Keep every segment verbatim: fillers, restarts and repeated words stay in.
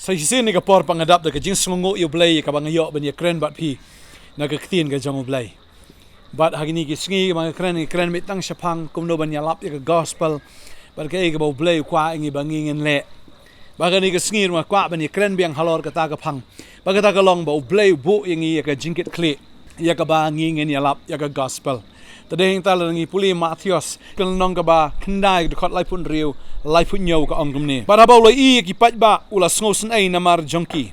Sa shisien kane ka por pat nga dap da ka jingsngewnguh ïa U Blei kaba nga ïoh ban ïakren bad phi na ka ktien ka jong U Blei. Bad ha kine ki sngi ba nga kren, nga kren beit tang shaphang kumno ban ïalap ïa ka gospel bad kaei kaba U Blei u kwah ïa ngi ba ngi ngin leh. Bad ha kane ka sngi ruh nga kwah ban ïakren biang halor kata ka phang. Bad kata ka long ba U Blei u buh ïa ngi ïa ka jingkitkhlieh ïa kaba ngi ngin ïalap ïa ka gospel. Te dei hangta lada ngi pule Mathaios ka lynnong kaba khyndai, dkhot laiphew hynriew, laiphew hynñiew, ka ong kumne: Bad haba u la ïohi ïa ki paidbah, u la sngewsynei namar jong ki,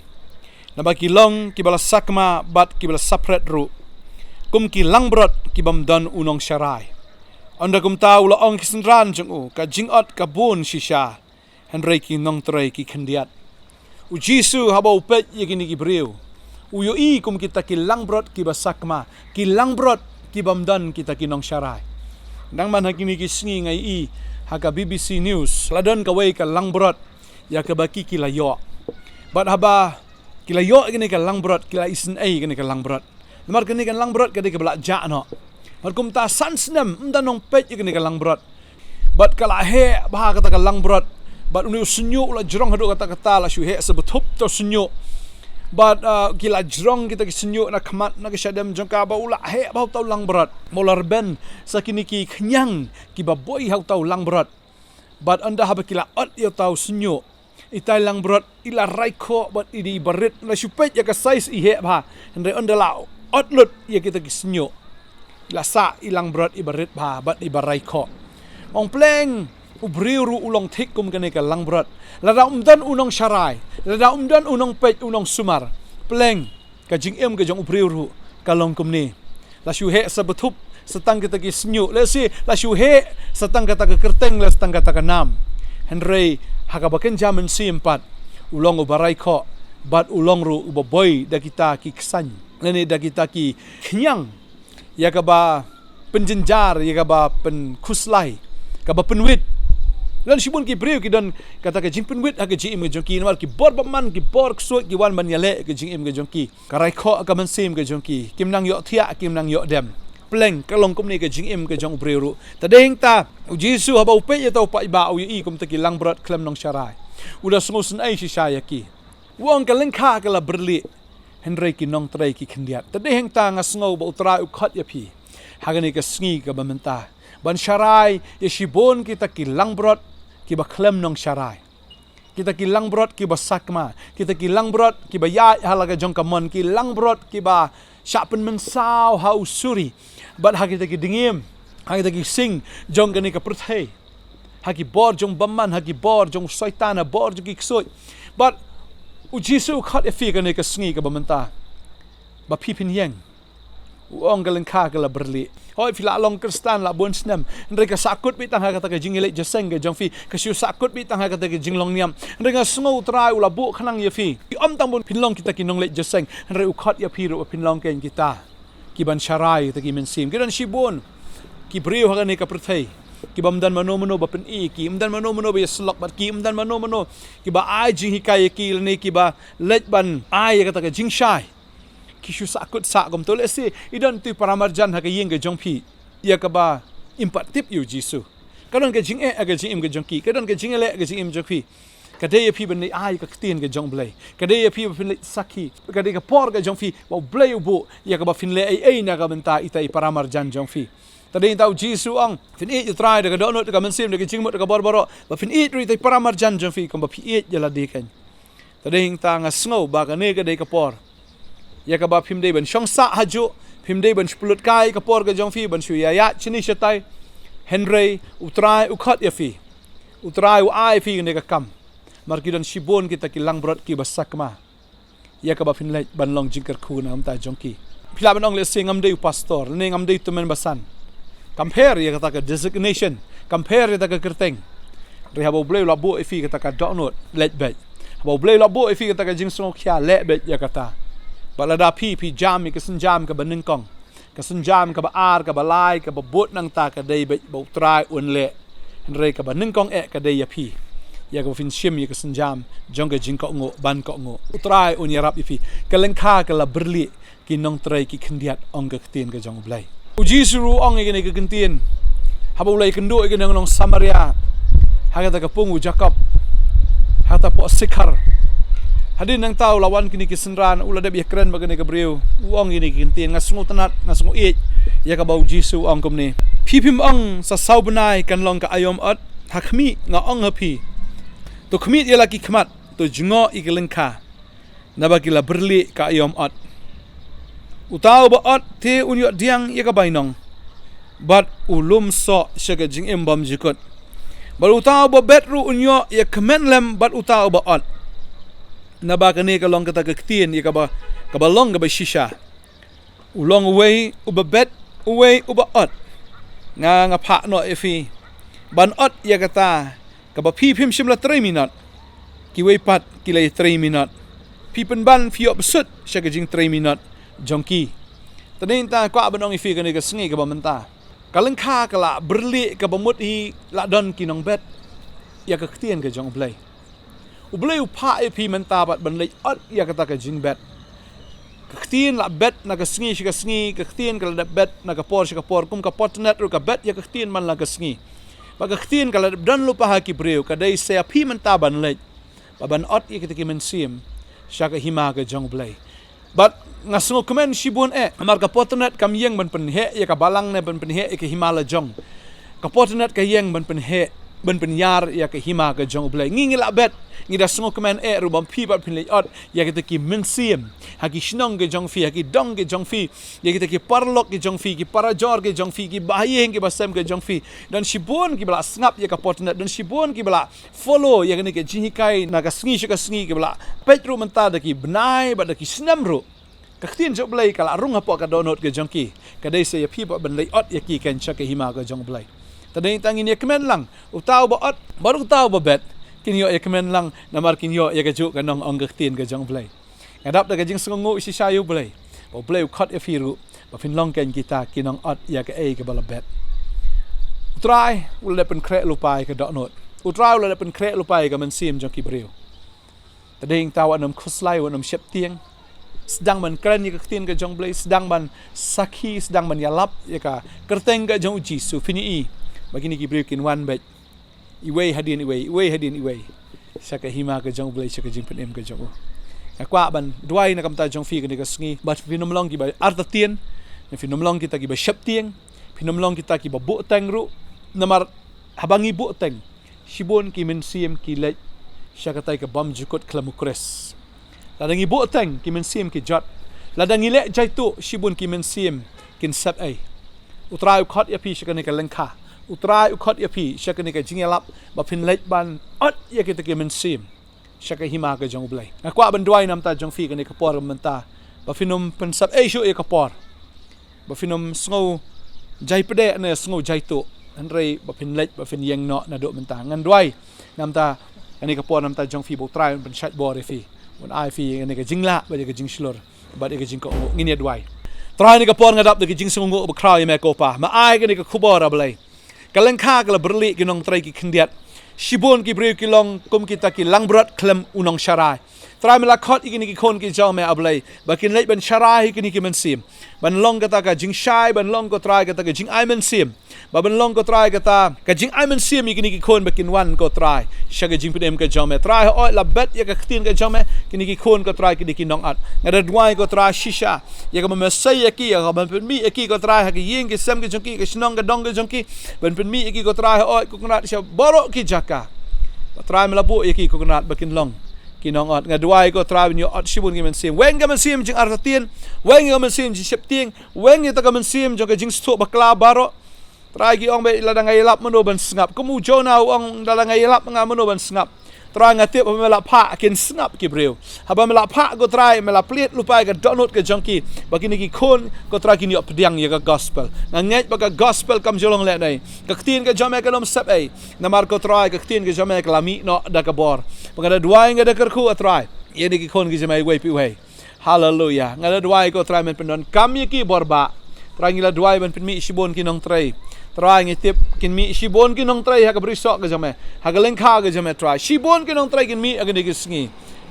naba ki long kiba la sakma bad kiba la saphriang ruh, kum ki langbrot ki bym don u nongsharai. Ynda kumta u la ong ïa ki synran jong u: Ka jingot ka bun shisha, hynrei ki nongtrei ki khyndiat. U Jisu haba u peit ïa kine ki briew, u ïohi kum kita ki langbrot kiba sakma, ki langbrot ki bym don kita ki nongsharai. Nangman ha kine ki sngi nga ïohi ha ka B B C News, la don kawei ka langbrot ïa kaba ki, ki la ïoh. Bad haba ki la ïoh ïa kane ka langbrot, ki la isynei ïa kane ka langbrot. Namar kane ka langbrot ka dei kaba la jah noh. Bad kumta san snem ym don nongpeit ïa kane ka langbrot. Bad ka la heh bha kata ka langbrot. Bad une u shñiuh u la jrong haduh katta katta, la shu heh sa bthup uta u shñiuh. Bad, ah, ki la jrong kita ki shñiuh na khmat na ka shadem jong ka, bad u la heh bha uta u langbrot. Bad u la rben sa kine ki khñiang kiba boi ha uta u langbrot. Bad ynda haba ki la ot ïa uta u shñiuh, itai langbrot i la rai khoh bad i dei iba rit. La shu peit ïa ka size i heh bha, hynrei ynda la ot lut ïa kita ki shñiuh, i la sah i langbrot iba rit bha bad iba rai khoh. Ong pleng, u briew ruh u long thik kum kane ka langbrot. Lada um don u nongsharai, lada um don u nongpeit, u nongsumar, pleng, ka jingim ka jong u briew ruh ka long kumne. La shu heh sa bthup sa tang kita ki shñiuh, lehse la shu heh sa tang kata ka kyrteng, lehse tang kata ka nam. Hynrei ha kaba kynja mynsiem pat, u long uba rai khoh bad u long ruh uba boi da kita ki ksain, lane da kita ki khñiang, ïa kaba pynjynjar, ïa kaba pynkhuslai, kaba pynwit. Don shibun ki briew ki don kata ka jingpynwit ha ka jingim ka jong ki, namar ki bor bymman, ki bor ksuid ki wan ban ïaleh ka jingim ka jong ki. Ka rai khoh ka mynsiem ka jong ki, kim nang ïoh thiah, kim nang ïoh dem. Pleng, ka long kumne ka jingim ka jong u briew ruh. Te dei hangta u Jisu haba u peit ïa uta u paidbah, u ïohi kum kita ki langbrot khlem nongsharai, u da sngewsynei shisha ïa ki. U ong ka lyngkha ka la byrlieh, hynrei ki nongtrei ki khyndiat. Te dei hangta nga sngew ba U Trai u khot ïa phi ha kane ka sngi kaba mynta ban sharai ïa shibun kita ki langbrot kiba khlem nongsharai. Kita ki langbrot kiba sakma, kita ki langbrot kiba ïaid ha la ka jong ka mon, ki langbrot kiba shah pynmynsaw ha u suri bad ha kita ki dngiem, ha kita ki sing jong kane ka pyrthei, ha ki bor jong bymman, ha ki bor jong u Soitan, ha bor jong ki ksuid. Bad u Jisu u khot ïa phi kane ka sngi kaba mynta ba phi phin ïeng. U ong ka lyngkha ka la byrlieh. Hooid, phi la long Khristan la bun snem, hynrei ka sahkut beit tang ha kata ka jingïaleit jingïaseng ka jong phi, ka shu sahkut beit tang ha kata ka jinglong niam. Hynrei nga sngew U Trai u la buh khnang ïa phi. Ym tang ban phin long kita ki nongleit jingïaseng, hynrei u khot ïa phi ruh ba phin long kein kita ki ban sharai kita ki mynsiem. Ki don shibun ki briew ha kane ka pyrthei kiba ym don mano mano ba pyni ïa ki, ym don mano mano ba ïasyllok bad ki, ym don mano mano kiba ai jinghikai ïa ki lane kiba leit ban ai ïa kata ka jingshai. Ki shu sahkut sah kumto. Lehse i don ito i paramarjan ha ka ïing ka jong phi ïa kaba im pat tip ïa u Jisu. Ka don ka jingeh ha ka jingim ka jong ki, ka don ka jingeh ha ka jingim jong phi. Ka dei ïa phi ban leit ai ka ktien ka jong U Blei. Ka dei ïa phi ba phin leit sakhi. Ka dei ka por ka jong phi ba U Blei u buh ïa kaba phin leh ei ei na ka bynta ita i paramarjan jong phi. Te dei hangta u Jisu u ong, phin ïeit ïa U Trai da ka dohnud, da ka mynsiem, da ka jingmut, da ka bor baroh, ba phin ïeit ruh ïa ita i paramarjan jong phi kumba phi ïeit ïa lade kein. Te dei hangta nga sngew ba kane ka dei ka por ïa kaba phim dei ban shong sah hajuh, phim dei ban shu pynlut kai ka por ka jong phi ban shu ïaïaid shane shatai. Hynrei U Trai u khot ïa phi. U Trai u ai ïa phi kane ka kam. Namar ki don shibun kita ki langbrot kiba sakma ïa kaba phin leit ban long jingkyrkhu na ka bynta jong ki. Phi lah ban ong, lehse ngam dei u pastor, lane ngam dei u tymmen basan. Kam pher ïa kata ka designation, kam pher ïa kata ka kyrteng. Hynrei haba U Blei u la buh ïa phi kata ka dohnud, leit beit. Haba U Blei u la buh ïa phi kata ka jingsngewkhia, leh beit ïa kata. Bad lada phi, phi jam ïa ka sienjam kaba nyngkong, ka sienjam kaba ar, kaba lai, kaba bud, nangta ka dei beit ba U Trai un leh. Hynrei kaba nyngkong eh ka dei ïa phi, ïa kaba phin shim ïa ka sienjam jong ka jingkohnguh ban kohnguh. U Trai un ïarap ïa phi. Ka lyngkha ka la byrlieh, ki nongtrei ki khyndiat, ong ka ktien ka jong U Blei. U Jisu ruh u ong ïa kane ka kyntien haba u la ïakynduh ïa kane ka nong Samaria ha kata ka pung u Jakob, ha kata ka poh Sikhar. Hadien nangta u la wan kine ki synran, u la dep ïakren bad kane ka briew. U ong kine ki ktien, nga sngewtynnat, nga sngewieit ïa kaba u Jisu u ong kumne: Phi phim ong sa saw bnai kan long ka aïom ot? Ha khmih, nga ong ha phi, to khmih ïa la ki khmat, to jngoh ïa ki lyngkha, naba ki la byrlieh ka aïom ot. Uta uba ot te un ïoh pdiang ïa ka bainong, bad u lum soh sha ka jingim bymjukut. Bad uta uba bet ruh un ïoh ïa kmen lem bad uta uba ot, naba kane ka long kata ka ktien ïa kaba, kaba long kaba shisha. U long uwei uba bet, uwei uba ot. Nga, nga phah noh ïa phi ban ot ïa kata kaba phi phim shym la trei minot, kiwei pat ki la ïatrei minot. Phi pynban phi ïoh bsut sha ka jingtrei minot jong ki. Te nangta kwah ban ong ïa phi kane ka sngi kaba mynta, ka lyngkha ka la byrlieh, kaba mut hi la don ki nongbet ïa ka ktien ka jong U Blei. U Blei u phah ïa phi mynta pat ban leit ot ïa kata ka jingbet. Ka ktien la bet na ka sngi sha ka sngi, ka ktien ka la dep bet na ka por sha ka por, kum ka portnet ruh ka bet ïa ka ktien man la ka sngi. Bad ka ktien ka la dep don lypa ha ki briew, ka dei sa ïa phi mynta ban leit, bad ban ot ïa kita ki mynsiem sha ka hima ka jong U Blei. Bad nga sngewkmen shibun eh, namar ka portnet kam ïeng ban pynheh ïa ka balang ne ban pynheh ïa ka hima la jong. Ka portnet ka ïeng ban pynheh, ban pynïar ïa ka hima ka jong U Blei. Ngi, ngi la bet, ngi da sngewkmen eh ruh ba phi pat phin leit ot ïa kita ki mynsiem ha ki shnong ki jong phi, ha ki dong ki jong phi, ïa kita ki paralok ki jong phi, ki parajor ki jong phi, ki bahaïing ki basem ki jong phi. Don shibun kiba la sngap ïa ka portnet, don shibun kiba la follow ïa kane ka jinghikai na ka sngi sha ka sngi, kiba la peit ruh mynta da ki bnai bad da ki snem ruh. Ka ktien jong U Blei ka la rung hapoh ka dohnud ka jong ki. Ka dei sa ïa phi pat ban leit ot ïa ki kan sha ka hima ka jong U Blei. Te nangta ngin ïa kmen lang, uta uba ot bad uta uba bet, kin ïoh ïa kmen lang, namar kin ïoh ïa kajuh ka nong ong ka ktien ka jong U Blei. Nga dap da ka jingsngewnguh shisha ïa U Blei ba U Blei u khot ïa phi ruh ba phin long kan kita ki nong ot ïa kaei kaba la bet. U Trai u la dep pynkhreh lypa ïa ka dohnud. U Trai u la dep pynkhreh lypa ïa ka mynsiem jong ki briew. Te nangta wat nym khuslai, wat nym sheptieng. Sdang ban kren ïa ka ktien ka jong U Blei, sdang ban sakhi, sdang ban ïalap ïa ka kyrteng ka jong U Jisu. Phin ïohi ba kine ki briew kin wan beit, iwei hadien iwei, iwei hadien iwei, sha ka hima ka jong U Blei, sha ka jingpynim ka jong U. Nga kwah ban duwai na ka bynta jong phi kane ka sngi ba phin nym long kiba artatien, ne phin nym long kita kiba sheptieng, phin nym long kita kiba buhteng ruh. Namar haba ngi buhteng, shibun ki mynsiem ki leit sha katei ka bymjukut khlem U Khrist. Lada ngi buhteng, ki mynsiem ki jot. Lada ngi leh jaituh, shibun ki mynsiem kin sep ei. U Trai u khot ïa phi sha kane ka lyngkha. U Trai u khot ïa phi sha kane ka jingïalap ba phin leit ban ot ïa kita ki mynsiem sha ka hima ka jong U Blei. Nga kwah ban duwai na ka bynta jong phi kane ka por mynta ba phin nym pynsep ei shuh ïa ka por, ba phin nym sngew jaipdeh ne sngew jaituh, hynrei ba phin leit, ba phin ïeng noh naduh mynta. Ngan duwai na ka bynta kane ka por na ka bynta jong phi, ba U Trai un pynshait bor ïa phi, un ai phi ïa kane ka jinglah bad ïa ka jingshlur bad ïa ka jingkohnguh. Ngin ïa duwai. Trai, kane ka por nga dap da ka jingsngewnguh bakhraw ïa me ko Pa. Me ai kane ka khubor, A Blei. Ka lyngkha ka la byrlieh, ki nongtrei ki khyndiat. Shibun ki briew ki long kum kita ki langbrot khlem u nongsharai. Trai, me la khot ïa kine ki khun ki jong me, A Blei, ba kin leit ban sharai ïa kine ki mynsiem, ban long kata ka jingshai, ban long, ko Trai, kata ka jingai mynsiem, ba ban long, ko Trai, kata ka jingai mynsiem ïa kine ki khun ba kin wan, ko Trai, sha ka jingpynim ka jong me. Trai, hooid, la bet ïa ka ktien ka jong me, kine ki khun, ko Trai, kine ki nong-ot. Nga da duwai, ko Trai, shisha ïa kaba me sei ïa ki, ïa kaba me pynmih ïa ki, ko Trai, ha ki ïing ki sem ki jong ki, ka shnong ka dong ka jong ki, ban pynmih ïa ki, ko Trai, hooid, ko Kynrad, sha baroh ki jaka. Ko Trai, me la buh ïa ki, ko Kynrad, ba kin long ki nong-ot. Nga duwai, ko Trai, ban ïoh ot shibun ki mynsiem. Weng ka mynsiem jingartatien, weng ka mynsiem jingsheptieng, weng ïa kata ka mynsiem jong ka jingsngewthuh bakla baroh. Trai, ki ong ba lada nga ïalap, mano ban sngap? Kum u Jonah u ong, lada nga ïalap nga, mano ban sngap? Trai, nga tip haba me la phah kin sngap ki briew. Haba me la phah, ko Trai, me la plied lypa ïa ka dohnud ka jong ki, ba kine ki khun, ko Trai, kin ïoh pdiang ïa ka gospel. Nga ngeit ba ka gospel kam ju long lehnohei. Ka ktien ka jong me kan ym sep ei. Namar, ko Trai, ka ktien ka jong me ka la mih noh da ka bor. Ba nga da duwai, nga da kyrkhu, A Trai, ïa kine ki khun ki jong me iwei pa iwei. Haleluya. Nga da duwai, ko Trai, men pyndonkam ïa ki bor bah. Trai, ngi la duwai ban pynmih shibun ki nongtrei. Trai, ngi tip kin mih shibun ki nongtrei ha ka brisoh ka jong me, ha ka lyngkha ka jong me, Trai. Shibun ki nongtrei kin mih ha kine ki sngi.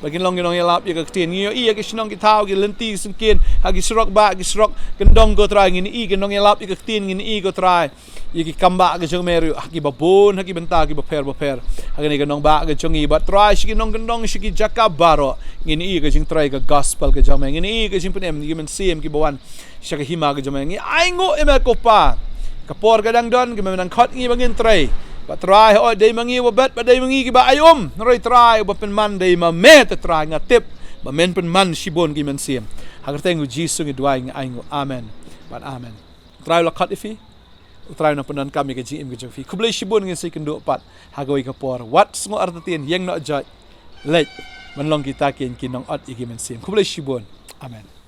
ba kin long ki nongïalap ïa ka ktien. Ngi ïohi ïa ki shnong ki thaw, ki lynti ki syngkien, ha ki surok bah, ki surok kyndong, ko Trai, ngin ïohi ki nongïalap ïa ka ktien, ngin ïohi, ko Trai, ïa ki kam bah ka jong me ruh, ha ki babun, ha ki bynta ki bapher bapher. Ha kane ka nongbah ka jong ngi, bad Trai, sha ki nongkyndong, sha ki jaka baroh, ngin ïohi ka jingtrei ka gospel ka jong me, ngin ïohi ka jingpynim ïa ki mynsiem kiba wan sha ka hima ka jong me. Ngi ainguh ïa me, ko Pa. Ka por ka dang don, ka me dang khot ngi ba ngin trei. Bad Trai, hooid, dei ma ngi uba bet, bad dei ma ngi kiba ai um. Hynrei Trai, uba pynman dei ma me, te Trai, nga tip ba men pynman shibun ki mynsiem. Ha ka kyrteng U Jisu ngi duwai, ngi ainguh. Amen. Bad amen. Trai u la khot ïa phi. U Trai un nang pyndonkam ïa ka jingim ka jong phi. Khublei shibun, ngin sa ïakynduh pat ha kawei ka por. Wat sngew artatien, ïeng noh joit. Leit ban long kita ki, ki nongot ïa ki mynsiem. Khublei shibun. Amen.